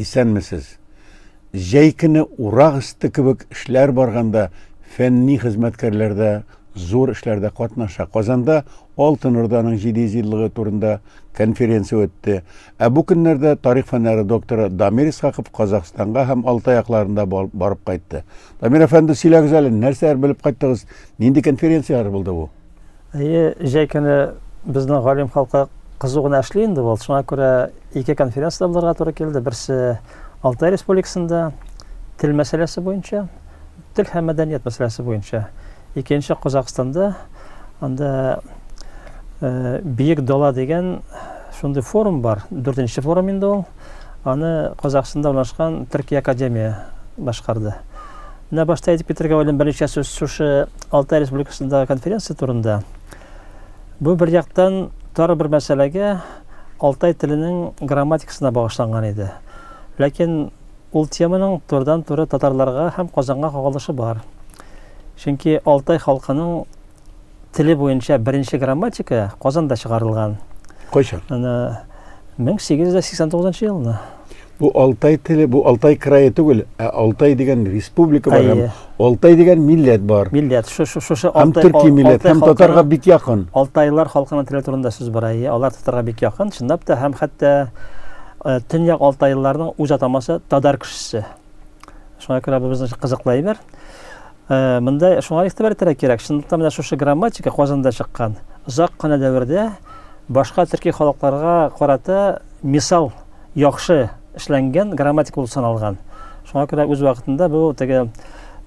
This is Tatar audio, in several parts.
Исәнмесез. Җәй көне урак өсте кебек эшләр барганда фәнни хезмәткәрләр дә зур эшләрдә катнаша. Казанда Алтын Урданың 700 еллыгы турында конференция үтте. Ә бу көннәрдә тарих фәннәре докторы Дамир Исхаков Казахстанга һәм Алтай якларында барып кайтты. Дамир әфәнде, сөйләгез әле, нәрсәләр белеп кайттыгыз? Нинди конференцияләр булды бу? Әйе, җәй көне безнең галим халкы кызу гына эшли инде ул. Шуңа күрә ике конференция булырга туры килде. Берсе Алтай Республикасында тел мәсьәләсе буенча, тел һәм мәдәният мәсьәләсе буенча. Икенче Казахстанда анда э, Биек дала дигән шундый форум бар. Дүртенче форум инде ул. Аны Казахстанда урнашкан Төркия академия башкарды. Менә башта әйтеп китәргә уйлыйм берничә сүз шушы Алтай Республикасындагы конференция турында. Бу бер яктан тар бер мәсьәләгә Алтай теленең грамматикасына багышланган иде. Ләкин ул теманың турыдан-туры татарларга һәм Казанга кагылышы бар. Чөнки Алтай халкының теле буенча беренче грамматика Казанда чыгарылган. Кайчан? Аны 1889 елны. Бу Алтай теле, бу Алтай крае түгел, ә Алтай дигән республика бар һәм Алтай дигән милләт бар. Милләт. Шушы шушы Алтай һәм төрки милләт һәм татарга бик якын. Алтайлар халкының теле турында сүз бара. Алар татарга бик якын, чынлап та һәм хәтта э, төньяк алтайлыларның үз атамасы тадар кешесе. Шуңа күрә бу безнең кызыклы әйбер. Э, монда шуңа игътибар итәргә кирәк. Чынлыкта менә шушы грамматика Казанда чыккан. Озак кына дәвердә башка төрки халыкларга карата мисал яхшы эшләнгән грамматика булып саналган. Шуңа күрә үз вакытында бу теге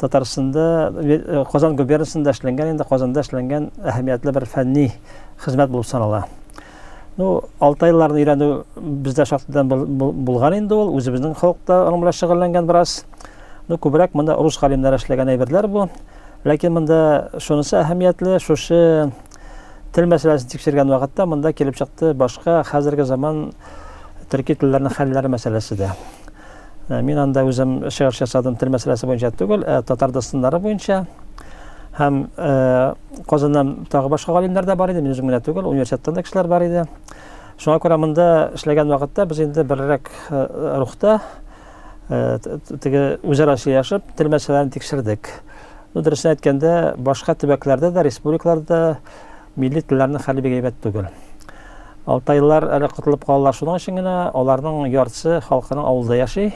Татарстанда, э, Казан губернасында эшләнгән инде Казанда эшләнгән әһәмиятле бер фәнни хезмәт булып санала. Ну, алтайларны өйрәнү бездә шактыйдан булган инде ул, үзебезнең халык та аның белән шөгыльләнгән бераз. Ну, күбрәк монда рус галимнәре эшләгән әйберләр бу. Ләкин монда шунысы әһәмиятле, шушы тел мәсьәләсен тикшергән вакытта монда килеп чыкты башка хәзерге заман төрки телләренең хәлләре мәсьәләсе дә. Э, мин анда үзем чыгыш ясадым тел мәсьәләсе буенча түгел, ә татар дастаннары буенча. Һәм э, Казаннан тагы башка галимнәр дә бар иде, мин үзем генә түгел, университеттан да кешеләр бар иде. Шуңа күрә монда эшләгән вакытта без инде беррәк э, рухта Э, теге үзара сөйләшеп, тел мәсьәләләрен тикшердек. Ну, дөресен әйткәндә, башка төбәкләрдә дә, республикаларда да милли телләрнең хәле бик әйбәт түгел. Алтайлар әле котылып калалар шуның өчен генә, аларның яртысы халкының авылда яши,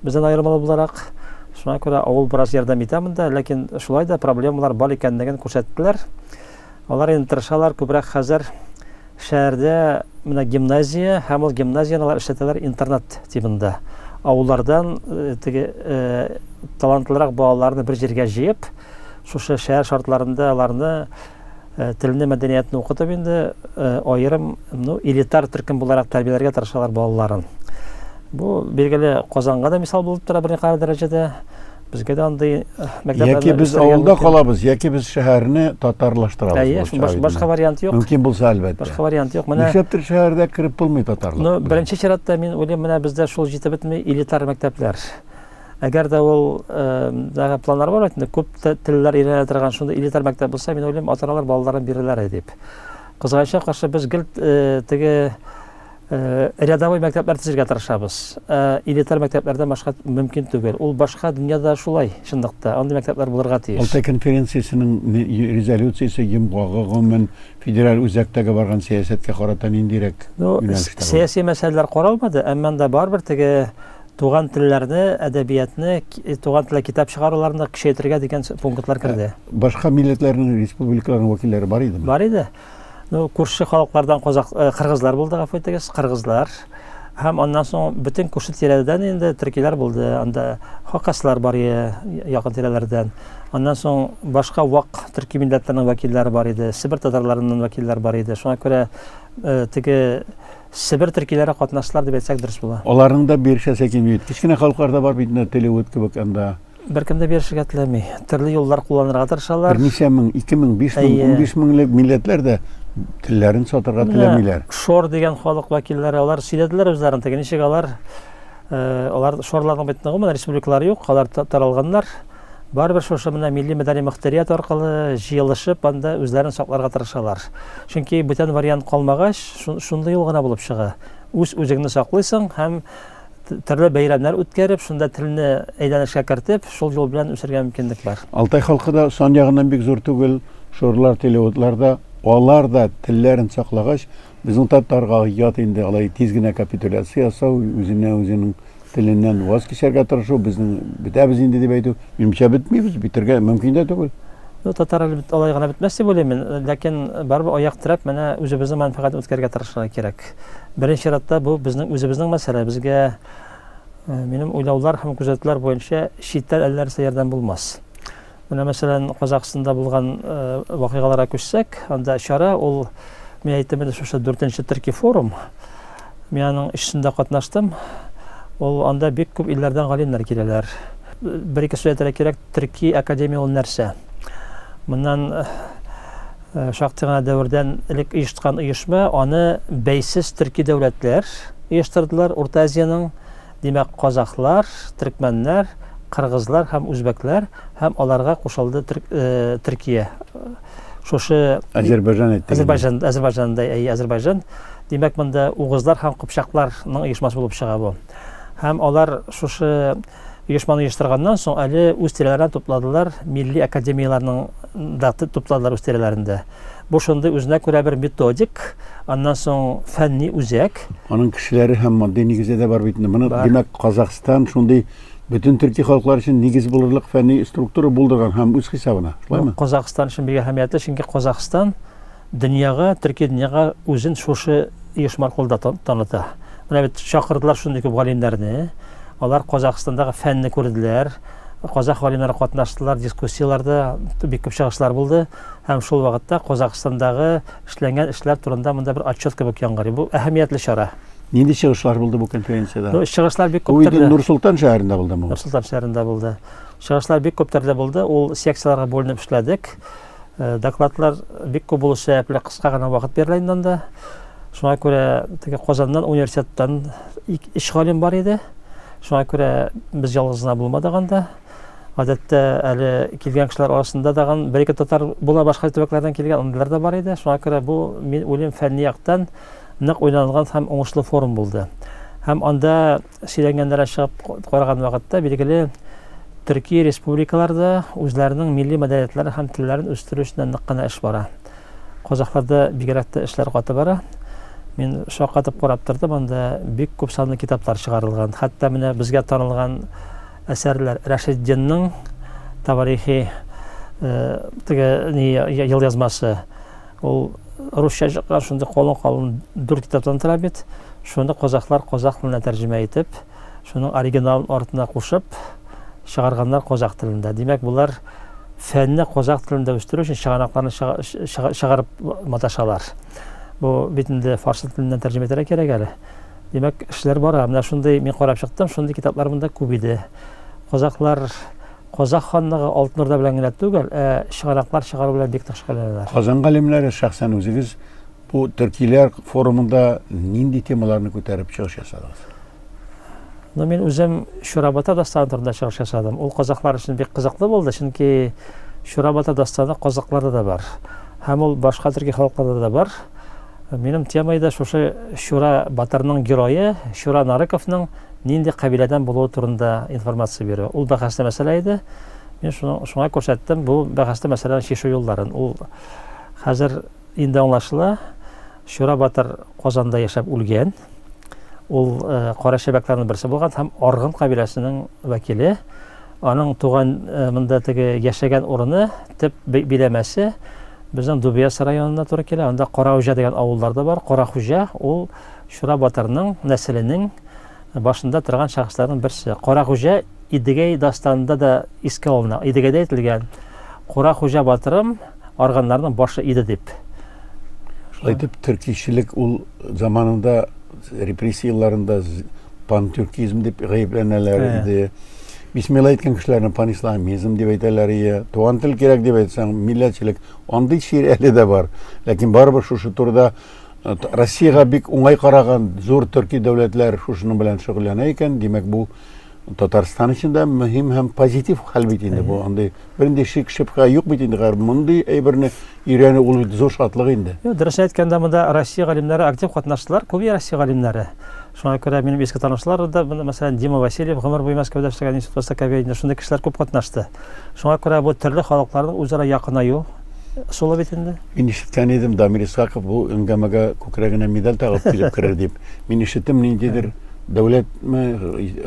бездән аермалы буларак. Шуңа күрә авыл бераз ярдәм итә монда, ләкин шулай да проблемалар бар икәнлеген күрсәттеләр. Алар инде тырышалар күбрәк хәзер шәһәрдә менә гимназия һәм ул гимназияне алар эшләтәләр интернат тибында. Авыллардан э, теге э, талантлырак балаларны бер җиргә җыеп, шушы шәһәр шартларында аларны э, телне, мәдәниятне укытып инде аерым, ну, элитар төркем буларак тәрбияләргә тырышалар балаларын. Бу билгеле Казанга да мисал булып тора берникадәр дәрәҗәдә. Безгә дә андый э, мәктәпләрне Яки без авылда калабыз, яки без шәһәрне татарлаштырабыз. Әйе, башка вариант юк. Мөмкин булса, әлбәттә. Башка вариант юк. Менә нишләптер шәһәрдә кереп булмый татарлык. Ну, беренче чиратта мин уйлыйм, менә бездә шул җитеп бетми элитар мәктәпләр. Әгәр дә ул э, планнар бар инде, күп телләр өйрәнә торган шундый элитар мәктәп булса, мин уйлыйм, ата-аналар балаларын бирерләр дип. Кызганычка каршы без гел э, теге Э, рядовой мәктәпләр төзергә тырышабыз. Э, элитар мәктәпләрдән башка мөмкин түгел. Ул башка дөньяда шулай, чынлыкта. Андый мәктәпләр булырга тиеш. Алтай конференциясенең резолюциясе йомгагы гомумән федераль үзәктәге барган сәясәткә карата ниндирәк ну, юнәлештә? Сәяси мәсьәләләр каралмады, әмма анда барыбер теге туган телләрне, әдәбиятны, э, туган телдә китап чыгаруларны көчәйтергә дигән пунктлар керде. Башка милләтләрнең, республикаларның вәкилләре бар идеме? Бар иде. Ну, күрше халыклардан казак, э, кыргызлар булды, гафу итегез, кыргызлар. Һәм аннан соң бөтен күрше тирәдән инде төркиләр булды. Анда хакаслар бар якын тирәләрдән. Аннан соң башка вак төрки милләтләрнең вәкилләре бар иде. Себер татарларыннан вәкилләр бар иде. Шуңа күрә э, теге Себер төркиләре катнаштылар дип әйтсәк дөрес була. Аларның да бирешәсе килми бит. Кечкенә халыклар да бар бит инде, Телеут кебек анда. Беркем дә бирешергә теләми. Төрле юллар кулланырга тырышалар. Берничә мең, 2000, 5000, 15 меңлек милләтләр дә телләрен сатырга теләмиләр. Шор дигән халык вәкилләре, алар сөйләделәр үзләрен, теге ничек алар, э, алар шорларның бит гомумән республикалары юк, алар таралганнар. Барыбер шушы менә милли мәдәни мөхтәрият аркылы җыелышып, анда үзләрен сакларга тырышалар. Чөнки бүтән вариант калмагач, шундый юл гына булып чыга. Үз үзеңне саклыйсың һәм Төрле бәйрәмнәр үткәреп, шунда телне әйләнешкә кертеп, шул юл белән үсергә мөмкинлек бар. Алтай халкы да сан ягыннан бик зур түгел, шорлар, телеутлар да, алар да телләрен саклагач, безнең татарга ят инде алай тиз генә капитуляция ясау, үзенә үзенең теленнән ваз кичәргә тырышу, безнең бетәбез инде дип әйтү, минемчә бетмибез, бетергә мөмкин дә түгел. Ну, татар әле бит алай гына бетмәс дип уйлыйм мин, ләкин барыбер аяк терәп менә үзебезнең мәнфәгатьне үткәрергә тырышырга кирәк. Беренче чиратта бу безнең үзебезнең мәсьәлә. Безгә минем уйлаулар һәм күзәтүләр буенча читтән әллә нәрсә ярдәм булмас. Менә мәсәлән, Казахстанда булган вакыйгаларга күчсәк, анда чара ул мин әйттем инде шушы дүртенче төрки форум. Мин аның өчесендә катнаштым. Ул анда бик күп илләрдән галимнәр киләләр. Бер-ике сүз әйтергә кирәк, төрки академия ул нәрсә? Моннан шактый гына дәвердән элек оешткан оешма, аны бәйсез төрки дәүләтләр оештырдылар, Урта Азиянең, димәк, казахлар, төркмәннәр, кыргызлар һәм үзбәкләр һәм аларга кушылды Төркия. Шушы Азербайҗан әйтте. Азербайҗан, Азербайҗан да, әйе, Азербайҗан. Димәк, монда угызлар һәм кыпчакларның оешмасы булып чыга бу. Һәм алар шушы оешманы оештырганнан соң әле үз тирәләренә тупладылар, милли академияләрнең да тупладылар үз тирәләрендә. Бу шундый үзенә күрә бер методик, аннан соң фәнни үзәк. Аның кешеләре һәм матди нигезе дә бар бит инде. Моны, димәк, Казахстан шундый бөтен төрки халыклар өчен нигез булырлык фәнни структура булдырган һәм үз хисабына, шулаймы? Казахстан өчен бик әһәмиятле, чөнки Казахстан дөньяга, төрки дөньяга үзен шушы оешма аркылы да таныта. Менә бит чакырдылар шундый күп галимнәрне. Алар Казахстандагы фәнне күрделәр. Казах галимнәре катнаштылар дискуссияләрдә, бик күп чыгышлар булды. Һәм шул вакытта Казахстандагы эшләнгән эшләр турында монда бер отчет кебек яңгырый. Бу әһәмиятле чара. Нинди чыгышлар булды бу конференциядә? Ну, чыгышлар бик күп төрле. Бу Нур-Солтан шәһәрендә булдымы? Нур-Солтан шәһәрендә булды. Чыгышлар бик күп төрле булды. Ул секцияләргә бүленеп эшләдек. Докладлар бик күп булу сәбәпле кыска гына вакыт бирелә инде анда. Шуңа күрә теге Казаннан университеттан өч галим бар иде. Шуңа күрә без ялгыз гына булмадык анда. Гадәттә әле килгән кешеләр арасында тагын бер-ике татар була башка төбәкләрдән килгән, андыйлар да бар иде. Шуңа күрә бу, мин уйлыйм, фәнни яктан нык уйланылган һәм уңышлы форум булды. Һәм анда сөйләнгәннәргә чыгып караган вакытта, билгеле, төрки республикаларда үзләренең милли мәдәниятләрен һәм телләрен үстерү өчен нык кына эш бара. Казахларда бигрәк тә эшләр каты бара. Мин шаккатып карап тордым, анда бик күп санлы китаплар чыгарылган. Хәтта менә безгә танылган әсәрләр Рәшиддинның Таварихи теге ни елъязмасы. Ул русча чыккан шундый калын-калын дүрт китаптан тора бит. Шуны казахлар казах теленә тәрҗемә итеп, шуның оригиналын артына кушып чыгарганнар казах телендә. Димәк, болар фәнне казах телендә үстерү өчен чыганакларны чыгарып маташалар. Бу бит инде фарсы теленнән тәрҗемә итәргә кирәк әле. Димәк, эшләр бара. Менә шундый мин карап чыктым, шундый китаплар монда күп иде. Казахлар Казах ханлыгы Алтын Урда белән генә түгел, ә чыганаклар чыгару белән бик нык шөгыльләнәләр. Казан галимнәре, шәхсән үзегез бу төркиләр форумында нинди темаларны күтәреп чыгыш ясадыгыз? Ну, мин үзем Чурабата дастаны турында чыгыш ясадым. Ул казахлар өчен бик кызыклы булды, чөнки Чурабата дастаны казахларда да бар. Һәм ул башка төрки халыкларда да бар. Минем тема иде шушы Чура батырның герое Чура Нарыковның нинди кабиләдән булуы турында информация бирү. Ул бәхәсле мәсьәлә иде. Мин шуны, шуңа күрсәттем бу бәхәсле мәсьәләне чишү юлларын. Ул хәзер инде аңлашыла. Чура батыр Казанда яшәп үлгән. Ул э, кара шәбәкләрнең берсе булган һәм Аргын кабиләсенең вәкиле. Аның туган э, монда теге яшәгән урыны, төп биләмәсе безнең Дубияс районына туры килә. Анда Карауҗа дигән авыллар да бар. Карахуҗа ул Чура батырның нәселенең башында торган шәхесләрнең берсе. Карахуҗа Идегәй дастанында да искә алына. Идегәйдә әйтелгән, Карахуҗа батырым арганнарның башы иде дип. Шулай итеп, төркичелек ул заманында репрессия елларында пантюркизм дип гаепләнәләр иде. Бисмилла әйткән кешеләрне панисламизм дип әйтәләр иде. Туган тел кирәк дип әйтсәң, милләтчелек. Андый чир әле дә бар. Ләкин барыбер шушы турыда э, Россиягә бик уңай караган зур төрки дәүләтләр шушының белән шөгыльләнә икән, димәк бу Татарстан өчен дә мөһим һәм позитив хәл бит инде бу. Андый бернинди шик шөбһә юк бит инде. Хәзер мондый әйберне өйрәнү ул бит зур шатлык инде. Юк, дөресен әйткәндә, монда Россия галимнәре актив катнаштылар, күп Россия галимнәре. Шуңа күрә минем иске танышлар да, мәсәлән, Дима Васильев гомер буе Мәскәүдә эшләгән Институт Востоковедения, шундый кешеләр күп катнашты. Шуңа күрә бу төрле халыкларның үзара якынаю ысулы бит инде. Мин ишеткән идем, Дамир Исхаков бу әңгәмәгә күкрәгенә медаль тагып килеп керер дип. Мин ишеттем, ниндидер дәүләтме,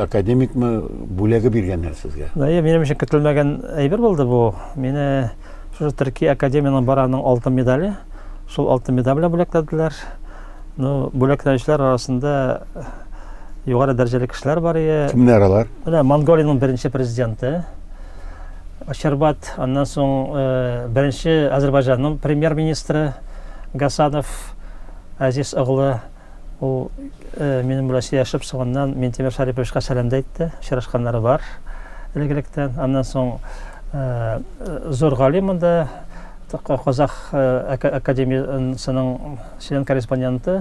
академикмы бүләге биргәннәр сезгә. Әйе, минем өчен көтелмәгән әйбер булды бу. Мине шушы Төрки академиянең бар аның алтын медале. Шул алтын медаль белән бүләкләделәр. Ну, бүләкләнүчеләр арасында югары дәрәҗәле кешеләр бар иде. Кемнәр алар? Менә Монголиянең беренче президенты Ачарбат, аннан соң э, беренче Азербайҗанның премьер-министры Гасанов Азиз оглы ул э, минем белән сөйләшеп соңыннан Минтимер Шариповичка сәлам дә әйтте. Очрашканнары бар элек-электән. Аннан соң э, зур галим монда Казах академиясенең член-корреспонденты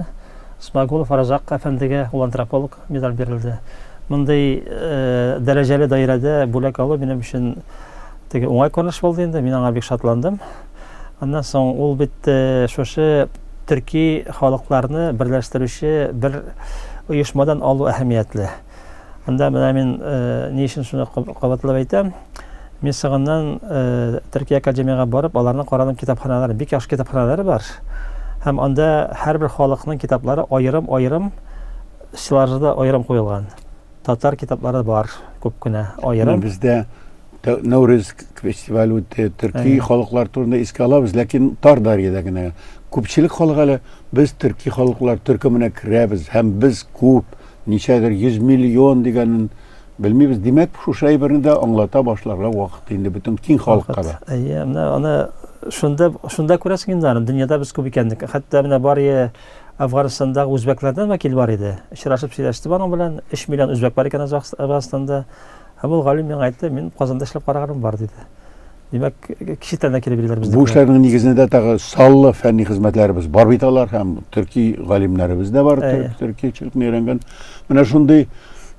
Смагулов Разак әфәндегә, ул антрополог, медаль бирелде. Мондый дәрәҗәле даирәдә бүләк алу минем өчен теге уңай күренеш булды инде, мин аңа бик шатландым. Аннан соң ул бит шушы төрки халыкларны берләштерүче бер оешмадан алу әһәмиятле. Анда менә мин ни өчен шуны кабатлап әйтәм. Мин соңыннан Төркия академиягә барып, аларның карадым китапханалары, бик яхшы китапханалары бар. Һәм анда һәрбер халыкның китаплары аерым-аерым стеллажда аерым куелган. Татар китаплары бар күп кенә аерым. Бездә Нәүрүз фестивале үтте, төрки халыклар турында искә алабыз, ләкин тар даирәдә генә. Күпчелек халык әле без төрки халыклар төркеменә керәбез һәм без күп, ничәдер 100 миллион дигәнен белмибез. Димәк, шушы әйберне дә аңлата башларга вакыт инде бөтен киң халыкка да. Әйе, менә аны шунда шунда күрәсең инде аны, дөньяда без күп икәнлек. Хәтта менә бар е Әфганстандагы үзбәкләрдән вәкил бар иде. Очрашып сөйләштем аның белән. 3 миллион үзбәк бар икән Әфганстанда. Һәм ул галим миңа әйтте, мин Казанда эшләп караганым бар, диде. Димәк, читтән дә килеп йөриләр безнең. Бу эшләрнең нигезендә тагы саллы фәнни хезмәтләребез бар бит алар һәм төрки галимнәребез дә бар, төркичелекне өйрәнгән. Менә шундый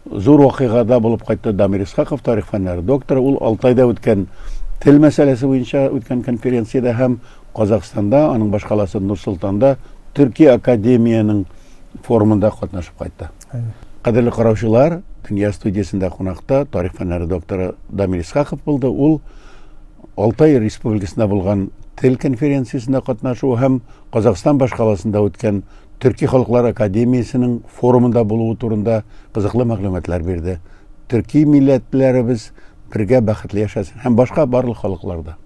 зур вакыйгада булып кайтты Дамир Исхаков, тарих фәннәре докторы. Ул Алтайда үткән тел мәсьәләсе буенча үткән конференциядә һәм Казахстанда, аның башкаласы Нур-Солтанда Төрки академиянең форумында катнашып кайтты. Кадерле караучылар, Дөнья студиясендә кунакта тарих фәннәре докторы Дамир Исхаков булды. Ул Алтай Республикасында булган тел конференциясендә катнашу һәм Казахстан башкаласында үткән Төрки халыклар академиясенең форумында булуы турында кызыклы мәгълүматлар бирде. Төрки милләтләребез бергә бәхетле яшәсен һәм башка барлык халыклар да.